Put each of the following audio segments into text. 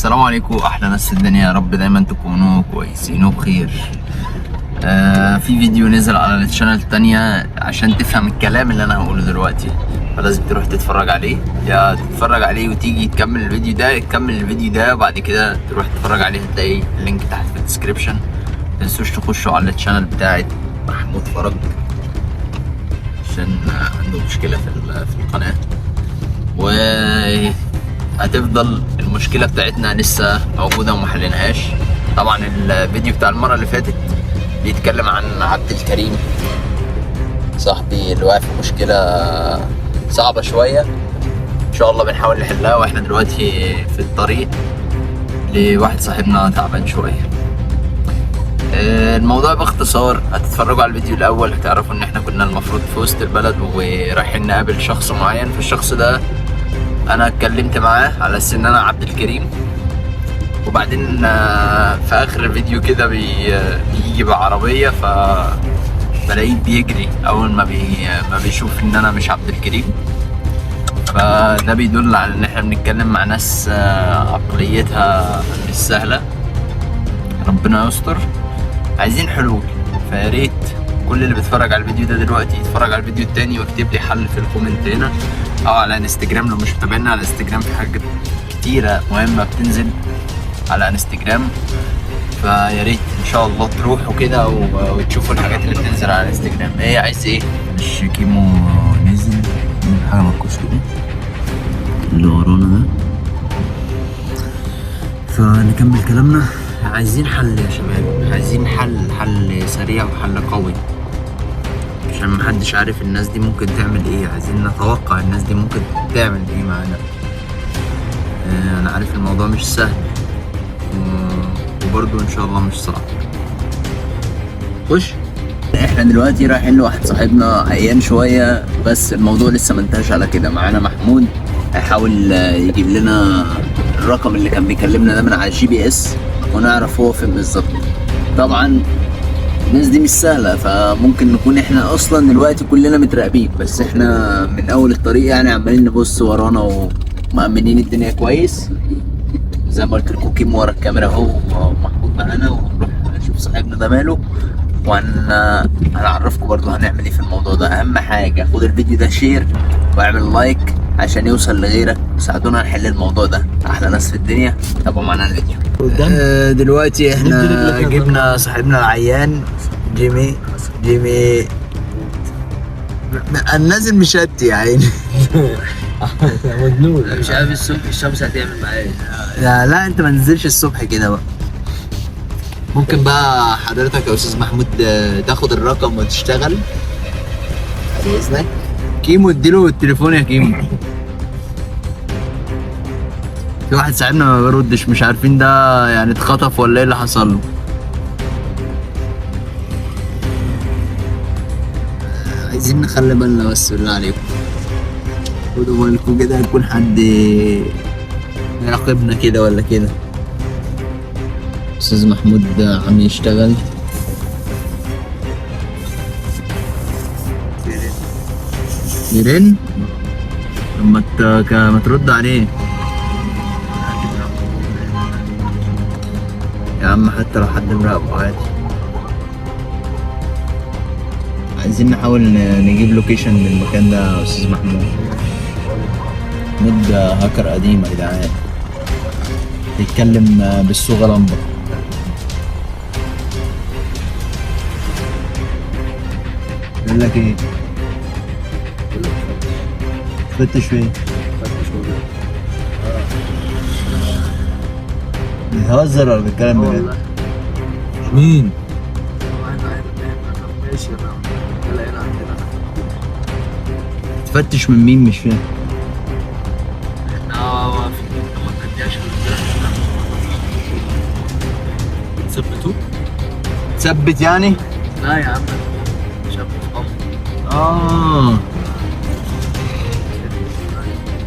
السلام عليكم، احلى ناس في الدنيا، يا رب دايما تكونوا كويسين وبخير. في فيديو نزل على ال channel التانية، عشان تفهم الكلام اللي انا هقوله دلوقتي فلازم تروح تتفرج عليه، يا تتفرج عليه وتيجي تكمل الفيديو ده، تكمل الفيديو ده وبعد كده تروح تتفرج عليه. هتلاقي ال link تحت في ال description. متنسوش تخشوا على ال channel بتاعت محمود فرج عشان عنده مشكلة في القناة، وهتفضل المشكلة بتاعتنا لسه موجودة وما حليناهاش. طبعا الفيديو بتاع المرة اللي فاتت بيتكلم عن عبد الكريم صاحبي اللي واقع في مشكلة صعبة شوية، ان شاء الله بنحاول نحلها، واحنا دلوقتي في الطريق لواحد صاحبنا تعبان شوية. الموضوع باختصار، هتتفرجوا على الفيديو الاول هتعرفوا ان احنا كنا المفروض في وسط البلد ورايحين نقابل شخص معين. فالشخص ده انا اتكلمت معاه على اساس ان انا عبد الكريم، وبعدين في اخر الفيديو كده بيجي بعربية، ف بلاقيه بيجري اول ما بيشوف ان انا مش عبد الكريم. فده بيدل على ان احنا بنتكلم مع ناس عقليتها مش سهلة. ربنا يستر. عايزين حلول، فيا ريت كل اللي بيتفرج على الفيديو ده دلوقتي يتفرج على الفيديو التاني ويكتب لي حل في ال comment هنا او على انستجرام. لو مش متابعينا على انستجرام، في حاجات كتيرة مهمة بتنزل على انستجرام، فيا ريت ان شاء الله تروحوا كده وتشوفوا الحاجات اللي بتنزل على انستجرام. ايه عايز ايه؟ مش كيمو نزل حاجة من الكشك ده اللي ورانا ده، فنكمل كلامنا. عايزين حل يا شباب، عايزين حل، حل سريع وحل قوي، عشان محدش عارف الناس دي ممكن تعمل ايه. عايزين نتوقع الناس دي ممكن تعمل ايه معانا. انا عارف الموضوع مش سهل وبرضه ان شاء الله مش صعب. خش. احنا دلوقتي رايحين لواحد صاحبنا عيان شوية، بس الموضوع لسه ما انتهاش على كده. معانا محمود هيحاول يجيب لنا الرقم اللي كان بيكلمنا ده من على ال GPS ونعرف هو فين بالظبط. طبعا الناس دي مش سهلة، فممكن نكون احنا اصلا دلوقتي كلنا متراقبين، بس احنا من اول الطريق يعني عمالين نبص ورانا ومأمنين الدنيا كويس. زي ما قلت لكم كيمو ورا الكاميرا اهو ومحمود معانا، ونروح نشوف صاحبنا ده ماله، وهنعرفكم برضو هنعمل ايه في الموضوع ده. اهم حاجة خد الفيديو ده share واعمل like عشان يوصل لغيرك، وساعدونا نحل الموضوع ده. احلى ناس في الدنيا، تابعوا معانا الفيديو. دلوقتي احنا جبنا صاحبنا العيان جيمي. جيمي نازل مشتي يا عيني. مجنون. مش عارف الصبح الشمس هتعمل معايا ايه. لا لا، انت ما تنزلش الصبح كده بقى. ممكن بقى حضرتك يا استاذ محمود تاخد الرقم وتشتغل بعد اذنك. كيمو اديله التليفون يا كيمو. في واحد صاحبنا ما بيردش، مش عارفين ده يعني اتخطف ولا ايه اللي حصل له. عايزين نخلي بالنا بس، بالله عليكم خدوا بالكم كده، يكون حد يراقبنا كده ولا كده. استاذ محمود عم يشتغل. يرن لما ما ترد عليه يا عم، حتى لو حد مراقبه عادي. عايزين نحاول نجيب location للمكان ده يا استاذ محمود. محمود هاكر قديم يا جدعان، بيتكلم بالصوغة لمبة. بيقول لك ايه؟ فتش فين؟ بيهزر ولا بيتكلم بجد؟ والله مين؟ ماشي يلا هنا عندنا. تفتش من مين؟ مش فاهم. احنا واقفين ما تديهاش. ثبتوه؟ تثبت يعني؟ لا يا عم، شاب في اه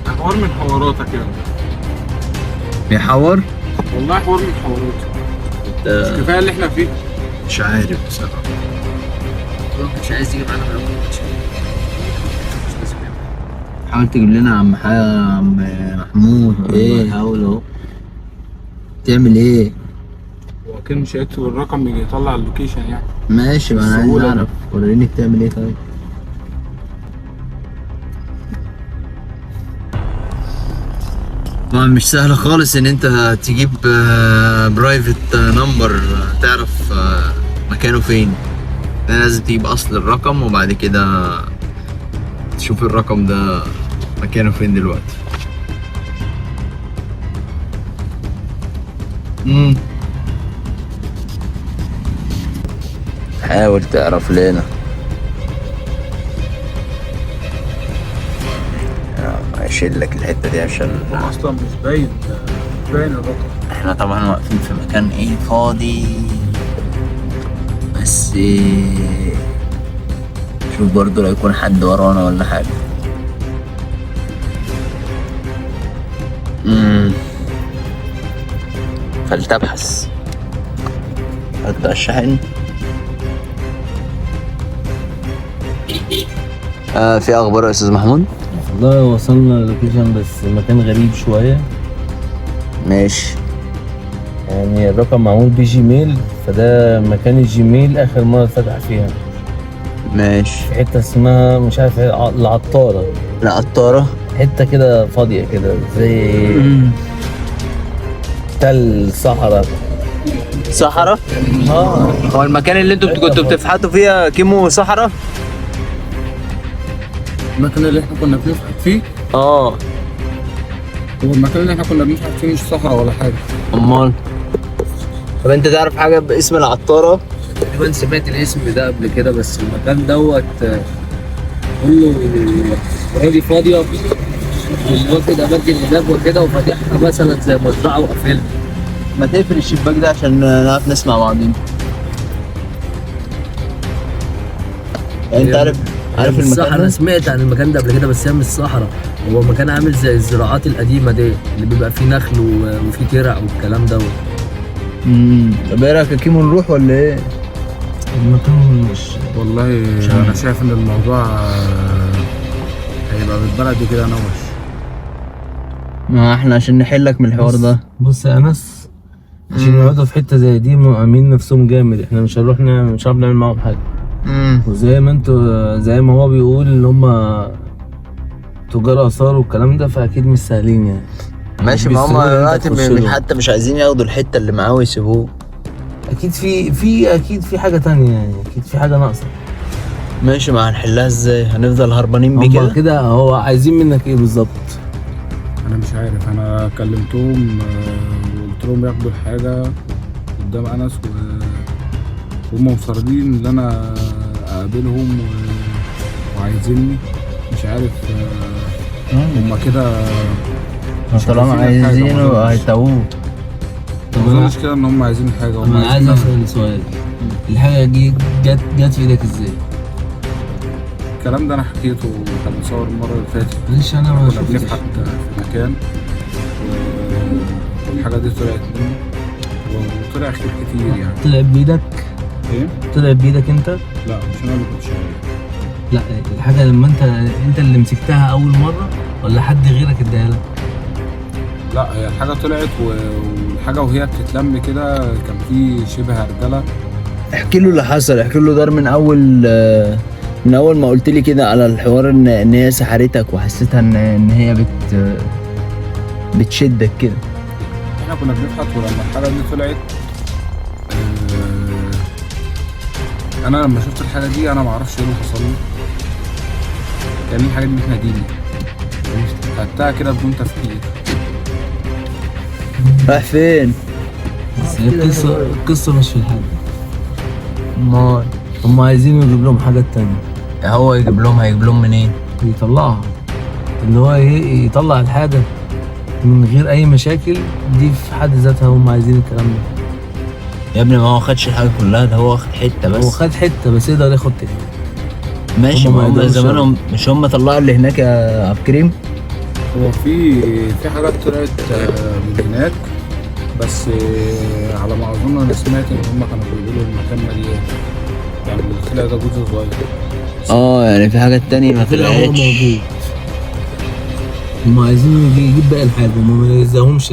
ده حوار من حواراتك يعني. بيحور؟ والله حوار من حواراتك. مش كفايه اللي احنا فيه؟ مش عارف بصراحة. مش عايز يجي معانا من الاول، مش لازم يعمل. حاول تجيب لنا عم عم محمود. ايه بحاول اهو. تعمل ايه؟ هو اكيد مش هيكتب الرقم يجي يطلع ال location يعني. ماشي، ما انا عايز اعرف، وريني بتعمل ايه. طيب طبعا مش سهل خالص ان انت تجيب private number تعرف مكانه فين. لازم تجيب اصل الرقم وبعد كده تشوف الرقم ده مكانه فين دلوقتي. حاول تعرف لنا. اشيل لك الحتة دي عشان هو اصلا مش باين، مش باين الرقم. احنا طبعا واقفين في مكان ايه فاضي، بس شوف برضو لو يكون حد ورانا ولا حاجة. فلتبحث. حط الشحن. في اخبار يا استاذ محمود؟ والله وصلنا location بس مكان غريب شوية. ماشي. يعني الرقم معمول ب Gmail، فده مكان ال Gmail اخر مرة اتفتح فيها. ماشي. في حتة اسمها مش عارف العطاره. العطاره، حتة كده فاضية كده زي تل صحراء. صحراء؟ هو المكان اللي انتوا كنتوا بتفحتوا فيها كيمو صحراء؟ المكان اللي احنا كنا بنفحت فيه؟ هو المكان اللي احنا كنا بنفحت فيه مش صحراء ولا حاجة. امال؟ طب انت تعرف حاجة باسم العطاره؟ تقريبا سمعت الاسم ده قبل كده، بس المكان دوت كله اراضي فاضية واخد اماكن هناك وكده، وفاتحها مثلا زي مزرعة وقافلها. ما تقفل الشباك ده عشان نعرف نسمع بعضين. يعني انت عارف المكان ده؟ انا سمعت عن المكان ده قبل كده، بس هي مش صحراء، هو مكان عامل زي الزراعات القديمة دي اللي بيبقى فيه نخل وفيه ترع والكلام دوت. طب ايه رايك يا كيمو نروح ولا ايه؟ المكان مش والله انا شايف ان الموضوع هيبقى بالبلدي كده نوش. ما احنا عشان نحلك من الحوار ده. بص يا انس، عشان يقعدوا في حتة زي دي مؤمنين نفسهم جامد، احنا مش هنروح مش هنعرف نعمل معاهم حاجة. وزي ما انتوا زي ما هو بيقول ان هم تجار اثار والكلام ده، فاكيد مش سهلين يعني. ماشي، ما هم دلوقتي حتى مش عايزين ياخدوا الحتة اللي معاه ويسيبوه. اكيد في اكيد في حاجة تانية يعني، اكيد في حاجة ناقصه. ماشي، ما هنحلها ازاي؟ هنفضل هربانين بيه كده؟ كده هو عايزين منك ايه بالظبط؟ انا مش عارف. انا كلمتهم وقلت لهم ياخدوا الحاجة قدام انس، وهم مصرين ان انا اقابلهم وعايزيني. مش عارف هم كده طالما عايزينه هيتوه. ما اظنش كده ان هم عايزين حاجة. هم انا عايز اسال سؤال، الحاجة دي جت في ايدك ازاي؟ الكلام ده انا حكيته كان مصور المرة اللي فاتت. معلش انا ما كنا بنفحت في مكان والحاجة دي طلعت منه وطلع خير كتير يعني. طلع بايدك؟ ايه؟ طلع بايدك انت؟ لا مش انا اللي كنت شايلها. لا الحاجة لما انت اللي مسكتها اول مرة ولا حد غيرك اداها لك؟ لا هي الحاجة طلعت والحاجة وهي بتتلم كده كان في شبه هرجله. احكي له اللي حصل، احكي له دار من اول ما قلت لي كده على الحوار ان هي سحرتك وحسيتها ان هي بتشدك كده. احنا كنا بنفحت ولما الحاجة دي طلعت انا لما شفت الحاجة دي انا ما اعرفش ايه اللي حصل لي، كان الحاجة دي بتناديني، خدتها كده بدون تفكير. رايح فين؟ بس القصة مش في الحاجة. امال هم عايزين يجيب لهم حاجات تانية. هو يجيب لهم، هيجيب لهم منين؟ يطلعها، ان هو يطلع الحاجة من غير اي مشاكل، دي في حد ذاتها هم عايزين الكلام ده. يا ابني ما هو خدش الحاجة كلها، ده هو واخد حتة بس. هو خد حتة بس يقدر ياخد تاني. ماشي، ما هم زمانهم مش هم طلعوا اللي هناك يا عبد الكريم؟ هو في حاجات طلعت من هناك، بس على ما اظن انا سمعت ان هم كانوا بيقولوا المكان مليان، يعني اللي طلع ده جزء صغير. يعني في حاجات تانية ما طلع هو طلعتش. موجود. هم عايزين يجيب باقي الحاجة، هم ما يلزمهمش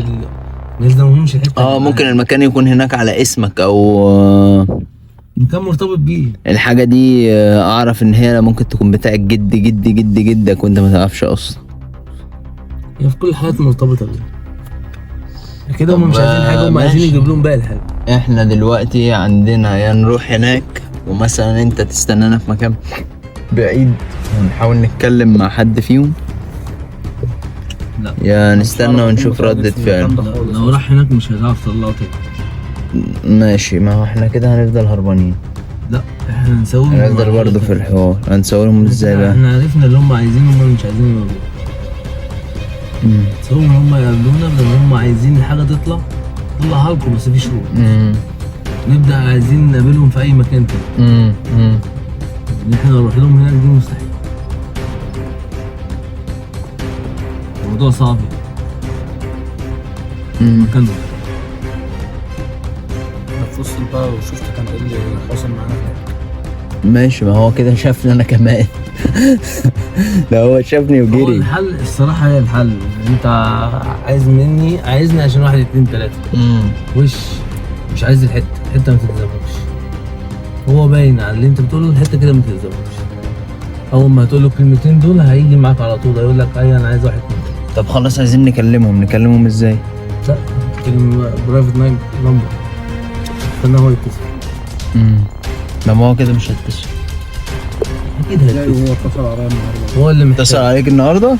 ما يلزمهمش الحتة. اه ممكن المكان يكون هناك على اسمك او مكان مرتبط بيه. الحاجة دي، اعرف ان هي ممكن تكون بتاعت جد جد جد جدك وانت ما تعرفش اصلا. هي في كل الحالات مرتبطة بيه كده. هم مش عايزين حاجة، هم عايزين يجيب لهم باقي الحاجة. احنا دلوقتي عندنا يا نروح هناك ومثلا انت تستنانا في مكان بعيد ونحاول نتكلم مع حد فيهم، لا يا نستنى ونشوف ردة فعل. لو راح هناك مش هتعرف تطلعه تاني. ماشي، ما هو احنا كده هنفضل هربانين. لا احنا هنسويهم، هنفضل برضه في الحوار. هنسويهم ازاي بقى؟ احنا عرفنا اللي هم عايزينه وهم مش عايزين يقابلونا. نسويهم هم يقابلونا لان هم عايزين الحاجة تطلع، طلعها لكم بس في شروط. نبدا عايزين نقابلهم في اي مكان تاني. ان احنا نروح لهم هناك دي مستحيل، الموضوع صعب مكانهم. انا في وسط البلد وشفت كان ايه اللي حاصل معانا هناك. ماشي، ما هو كده شافني انا كمان. ده هو شافني هو وجري. الحل الصراحة، هي الحل انت عايز مني، عايزني عشان 1 2 3 وش مش عايز الحتة، الحتة ما تلزموش. هو باين على اللي انت بتقوله الحتة كده ما تلزموش. اول ما هتقول له الكلمتين دول هيجي معاك على طول، هيقول لك ايوه انا عايز 1 2 3. طب خلاص، عايزين نكلمهم. نكلمهم ازاي؟ لا تكلم private number، استنى هو يتصل. لا ما هو كده مش هيتصل. اكيد هيتصل. هو اتصل عليا النهارده. هو اللي محتاج. اتصل عليك النهارده؟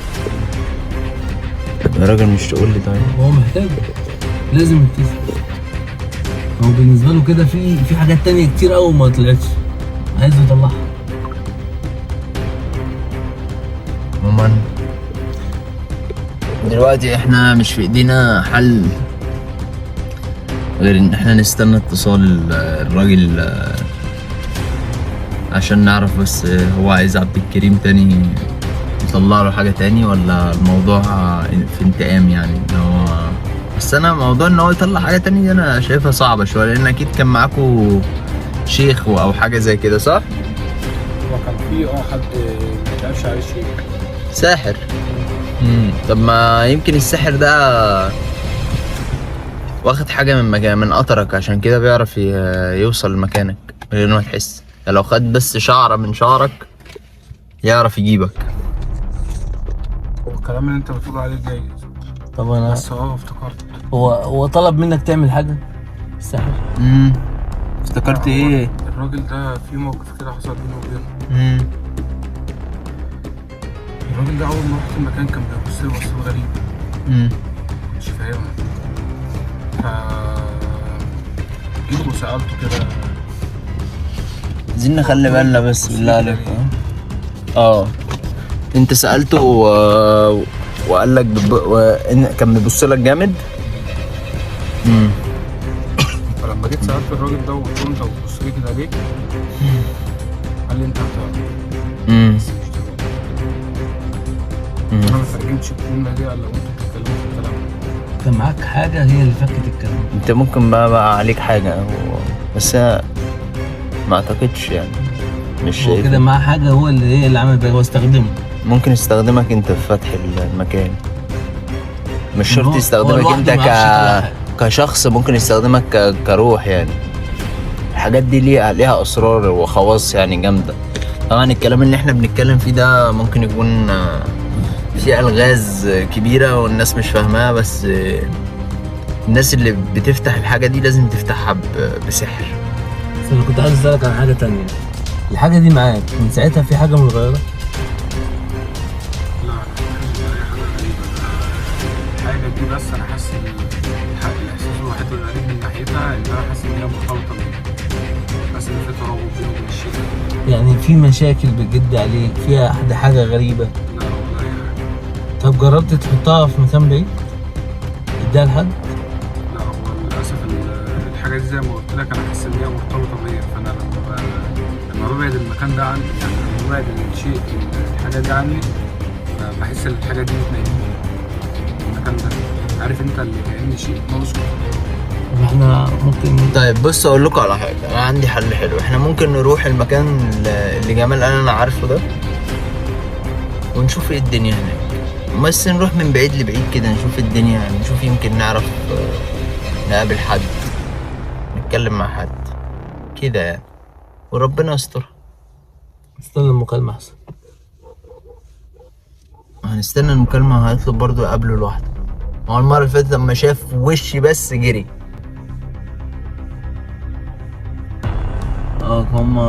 يا راجل مش تقول لي. طيب هو محتاج، لازم يتصل. هو بالنسبة له كده في حاجات تانية كتير قوي ما طلعتش، عايز يطلعها. عموما دلوقتي احنا مش في ايدينا حل غير ان احنا نستنى اتصال الراجل عشان نعرف بس هو عايز عبد الكريم تاني يطلع له حاجة تاني ولا الموضوع في انتقام. يعني ان هو بس انا موضوع ان هو يطلع حاجة تاني دي انا شايفها صعبة شوية، لان اكيد كان معاكو شيخ او حاجة زي كده صح؟ هو كان في حد ما يتقالش عليه شيخ، ساحر. طب ما يمكن الساحر ده واخد حاجة من مكان من قطرك، عشان كده بيعرف يوصل لمكانك من غير ما تحس. لو خد بس شعرة من شعرك يعرف يجيبك. هو الكلام اللي انت بتقول عليه جايز. طب انا بس افتكرت هو طلب منك تعمل حاجة الساحر. افتكرت ايه؟ الراجل ده في موقف كده حصل بينه وبينه. الراجل ده اول ما رحت المكان كان بيبص لي بصات غريبة، مش فاهمها. ف جيت وسألته كده. عايزين نخلي بالنا بس بالله عليك. انت سألته وقال لك كان بيبص لك جامد. فلما جيت سألت الراجل ده وقلت له انت بتبص لي كده ليه؟ قال لي انت هتعرف بس مش دلوقتي. انا ما ترجمتش الجملة دي الا وانتوا بتتكلموا في الكلام ده. انت معاك حاجة هي اللي فكت الكلام. انت ممكن بقى عليك حاجة بس ما اعتقدش يعني، مش هو كده معاه حاجة، هو اللي هي اللي عمل بيها، هو استخدمه. ممكن يستخدمك انت في فتح المكان، مش شرط يستخدمك انت كشخص، ممكن يستخدمك كروح يعني. الحاجات دي ليها اسرار وخواص يعني جامدة. طبعا الكلام اللي احنا بنتكلم فيه ده ممكن يكون فيه الغاز كبيرة والناس مش فاهماها، بس الناس اللي بتفتح الحاجة دي لازم تفتحها بسحر. بس انا كنت عايز اسالك عن حاجة تانية. الحاجة دي معاك من ساعتها في حاجة متغيرة؟ لا انا مش اي حاجة غريبة. الحاجة دي بس انا حاسس الاحساس الوحيد الغريب من ناحيتها ان انا حاسس ان هي مرتبطة بيا، حاسس ان في ترابط بيني وبين الشيء. يعني في مشاكل بتجد عليك فيها حاجة غريبة؟ لا والله اي حاجة. طب جربت تحطها في مكان بعيد؟ تديها لحد؟ لا هو للاسف الحاجة دي زي ما قلت لك انا حاسس ان هي مرتبطة بيا، فانا لما ببعد المكان ده عني، يعني لما ببعد الشيء الحاجة دي عني بحس ان الحاجة دي بتناديني المكان ده. عارف انت اللي كأن شيء ناقصه. طب احنا ممكن. طيب بص اقول لكم على حاجة، انا عندي حل حلو. احنا ممكن نروح المكان اللي جمال قال انا عارفه ده ونشوف ايه الدنيا هناك. بس نروح من بعيد لبعيد كده، نشوف الدنيا، نشوف يمكن نعرف نقابل حد، نتكلم مع حد كده يعني، وربنا يستر. استنى المكالمة احسن. هنستنى المكالمة، هيطلب برضو يقابله لوحده. ما هو المرة اللي فاتت لما شاف وشي بس جري. هما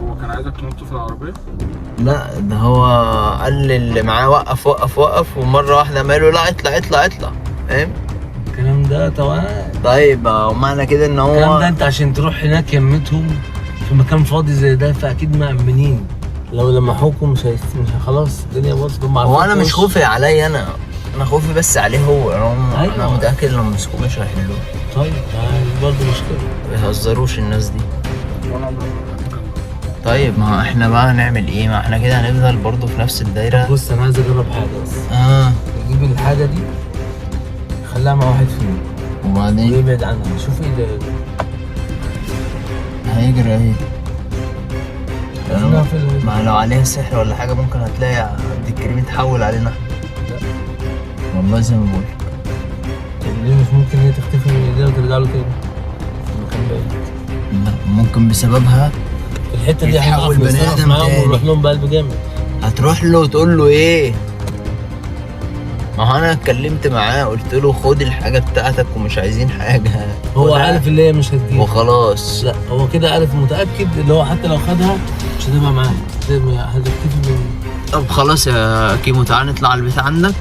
هو كان عايزك تنط في العربية؟ لا ده هو قال للي معاه وقف وقف وقف، ومرة واحدة ماله لا اطلع اطلع اطلع، فاهم؟ الكلام ده طبعا. طيب ومعنى كده ان هو الكلام ده انت عشان تروح هناك يمتهم في مكان فاضي زي ده فاكيد مأمنين، لو لمحوكم مش خلاص الدنيا باظت. هم هو انا مش خوفي عليا، انا خوفي بس عليه هو. أيوة. انا متاكد لو مسكوه مش هيحلوه. طيب برضه مشكلة، ما بيهزروش الناس دي. وانا عمري ما رحت المكان ده. طيب ما احنا بقى هنعمل ايه؟ ما احنا كده هنفضل برضه في نفس الدايرة. بص انا عايز اجرب حاجة بس. نجيب الحاجة دي خليها مع واحد فينا وبعدين ويبعد عنها، شوف ايه ده هيجري ايه؟ عايزين في ما لو عليها سحر ولا حاجة ممكن هتلاقي عبد الكريم اتحول علينا. لا. والله زي ما بقول. طب ليه مش ممكن هي تختفي من ايدينا وترجع له تاني في مكان بعيد؟ لا ممكن بسببها الحتة دي يتحول هنعرف بني نتصرف آدم معاهم تاني. ونروح لهم بقلب جامد. هتروح له وتقول له ايه؟ ما هو انا اتكلمت معاه قلت له خد الحاجة بتاعتك ومش عايزين حاجة. هو عارف اللي هي مش هتجيب وخلاص. لا هو كده عارف، متاكد اللي هو حتى لو خدها مش هتبقى معاه، هتختفي من. طب خلاص يا كيمو، تعالى نطلع على البيت عندك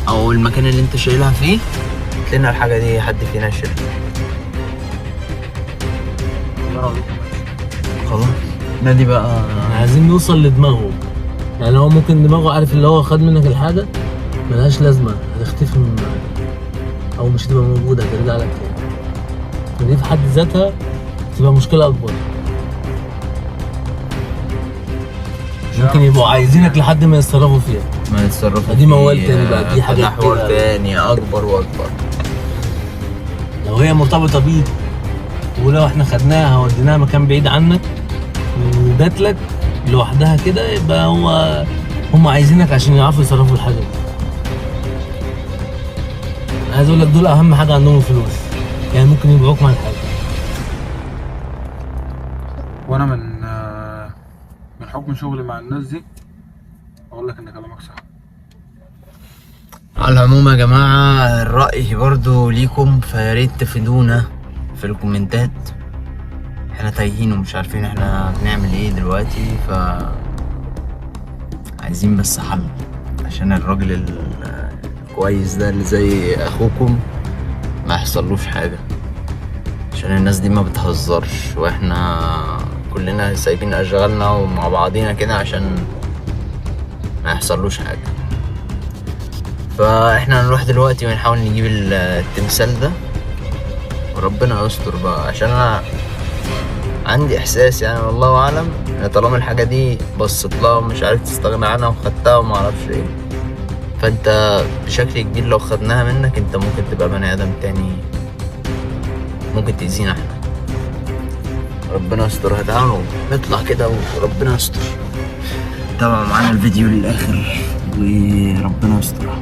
او المكان اللي انت شايلها فيه، هات لنا الحاجة دي حد فينا يشيلها. خلاص نادي بقى. عايزين نوصل لدماغه، يعني هو ممكن دماغه عارف اللي هو خد منك الحاجة ملهاش لازمه، هتختفي من معاك او مش هتبقى موجودة، هترجع لك تاني. فدي في حد ذاتها تبقى مشكلة اكبر. ممكن يبقوا عايزينك لحد ما يتصرفوا فيها. ما يتصرفوا دي موال تاني بقى، دي حاجة حوار كده. تاني اكبر واكبر. لو هي مرتبطة بيك ولو احنا خدناها وديناها مكان بعيد عنك وجات لك لوحدها كده، يبقى هو هم عايزينك عشان يعرفوا يصرفوا الحاجة دي. انا عايز اقول لك دول اهم حاجة عندهم الفلوس، يعني ممكن يبيعوك مع الحاجة. وانا من حكم شغلي مع الناس دي اقول لك ان كلامك صح. على العموم يا جماعة الرأي برضو ليكم، فياريت تفيدونا في الكومنتات. احنا تايهين ومش عارفين احنا بنعمل ايه دلوقتي، ف عايزين بس حل عشان الراجل الكويس ده اللي زي اخوكم ما يحصلوش حاجة، عشان الناس دي ما بتهزرش، واحنا كلنا سايبين اشغالنا ومع بعضينا كده عشان ما يحصلوش حاجة. فاحنا هنروح دلوقتي ونحاول نجيب التمثال ده وربنا يستر بقى، عشان انا عندي احساس يعني والله اعلم ان طالما الحاجة دي بصيت لها ومش عارف تستغنى عنها وخدتها وما اعرفش ايه، فانت بشكل كبير لو خدناها منك انت ممكن تبقى بني ادم تاني، ممكن تأذينا احنا. ربنا يسترها. تعالوا نطلع كده وربنا يستر. تابعوا معانا الفيديو للاخر وربنا يسترها.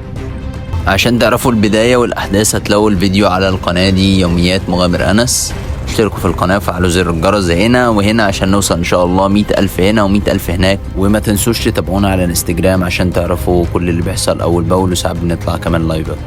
عشان تعرفوا البداية والأحداث هتلاقوا الفيديو على القناة دي، يوميات مغامر أنس. اشتركوا في القناة وفعلوا زر الجرس هنا وهنا عشان نوصل إن شاء الله 100,000 هنا و100,000 هناك. وما تنسوش تتابعونا على الانستجرام عشان تعرفوا كل اللي بيحصل أول بأول، وساعات بنطلع كمان لايفات.